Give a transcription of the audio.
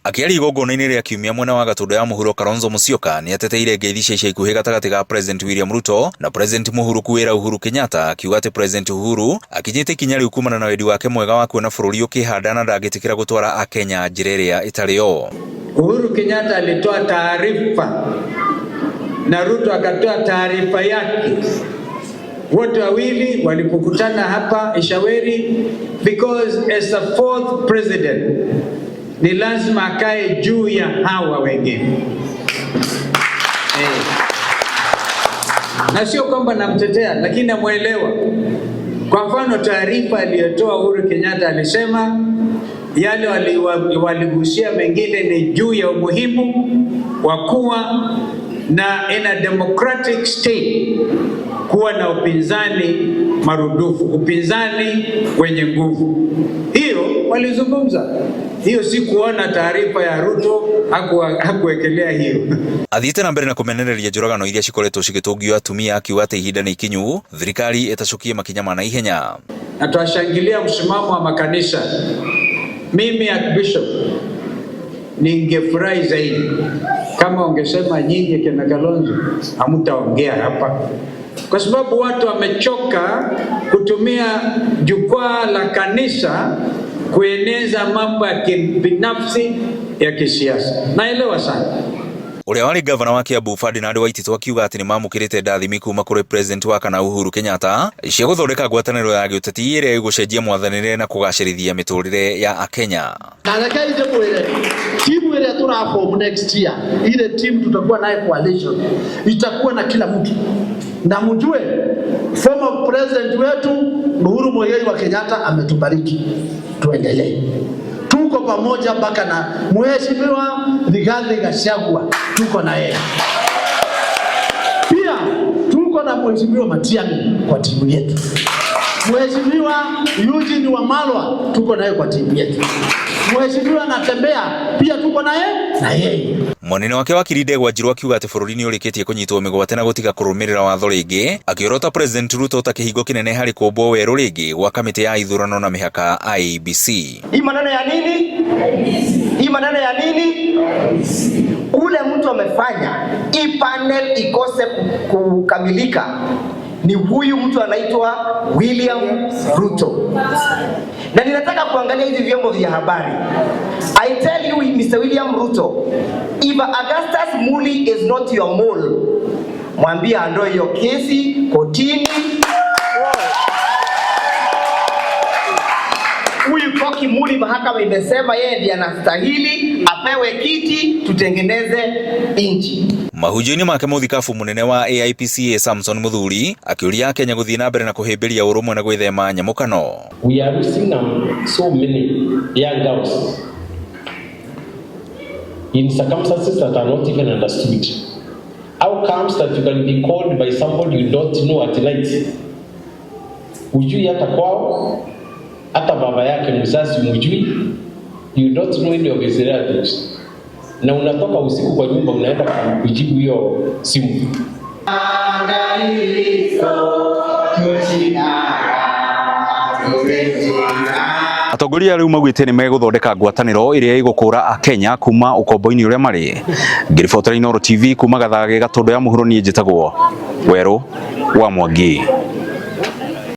Akĩaria igongona-inĩ rĩa kiumia mwena wa Gatũndũ ya mũhuro, Kalonzo Musyoka nĩateteire ngeithi cia ica ikuhĩ gatagatĩ ga President William Ruto na President mũhurũku wĩra Uhuru Kenyatta, akiuga atĩ President Uhuru akinyĩte ikinya rĩu kumana na wendi wake mwega wa kuona bũrũri ũkĩhanda na ndangĩtĩkĩra gũtwara Akenya njĩra ĩrĩa ĩtarĩ yo. Uhuru Kenyatta alitoa taarifa na Ruto akatoa taarifa yake, wote wawili walipokutana hapa Ishaweri, because as the fourth president ni lazima akae juu ya hawa wengine eh. Na sio kwamba namtetea, lakini namwelewa. Kwa mfano, taarifa aliyotoa Uhuru Kenyatta alisema yale waligusia mengine ni juu ya umuhimu wa kuwa na in a democratic state, kuwa na upinzani marudufu, upinzani wenye nguvu. Hiyo walizungumza. Hiyo si kuona taarifa ya Ruto hakuwekelea hiyo. Athiĩte na mbere na kũmenereria njũragano iria cikoretwo cigĩtũngio atumia, akiuga atĩ ihinda nĩ ikinyu thirikari ĩtacũkie makinya ma naihenya. Na twashangilia msimamo wa makanisa. Mimi Archbishop ningefurahi zaidi kama ungesema nyinyi kina Kalonzo hamtaongea hapa, kwa sababu watu wamechoka kutumia jukwaa la kanisa kueneza mambo ya kibinafsi ya kisiasa. Naelewa sana. Ũrĩa warĩ gavana wa Kiambu Ferdinand Waititu akiuga atĩ nĩmamũkĩrĩte ndathimi kuma kũrĩ President wa kana Uhuru Kenyatta cia gũthondeka ngwatanĩro ya gĩũteti ĩrĩa ĩgũcenjia mwathanĩre na kũgacĩrithia mĩtũrĩre ya Akenya. Na rekei ndĩmwĩre, timu ĩrĩa tũraform next year, ile timu tutakuwa naye coalition itakuwa na kila mtu, na mjue former president wetu Uhuru Muigai wa Kenyatta ametubariki, tuendelee, tuko pamoja mpaka na Mheshimiwa Rigathi Gachagua tuko na yeye pia, tuko na Mheshimiwa Matiang'i kwa timu yetu, Mheshimiwa Eugene Wamalwa tuko naye kwa timu yetu, Mheshimiwa Natembeya pia tuko naye na yeye. Mwanene wake wakiri Ndegwa Njiru akiuga atĩ bũrũri nĩ ũrĩkĩtie kũnyitwo mĩgwate na gũtiga kũrũmĩrĩra watho rĩngĩ, akĩorota President Ruto ta kĩhingo kĩnene harĩ kũmbwo werũ rĩngĩ gwa kamĩtĩ ya ithurano na mĩhaka IEBC. Hii maneno ya nini? Hii maneno ya nini? Ule mtu amefanya hii panel ikose kukamilika ni huyu mtu anaitwa William Ruto. Na ninataka kuangalia hizi vyombo vya habari. I tell you, Mr. William Ruto, if Augustus Muli is not your mole, mwambie aondoe hiyo kesi kotini. Huyu Koki Muli mahakama imesema yeye ndiye anastahili apewe kiti, tutengeneze nchi. Mahunjio-inĩ make, mũthikabu mũnene wa AIPCA Samson Muthuri akĩũria Akenya gũthiĩ na mbere na kũhĩmbĩria ũrũmwe na gwĩthema nyamũkano. We are losing so many young girls in circumstances that are not even understood. How comes that you can be called by somebody you don't know at night? Hujui hata kwao, hata baba yake mzazi mjui, you don't know any of his relatives. Na unatoka usiku kwa nyumba unaenda kujibu hiyo simu. Atongoria rĩu maugĩte nĩ megũthondeka ngwatanĩro ĩrĩa ĩgũkũra Akenya kuma ũkombo-inĩ ũrĩa marĩ. Ngĩribotera Inooro TV kuma Gathage, Gatũndũ ya mũhuro, niĩ njĩtagwo Werũ wa Mwangi.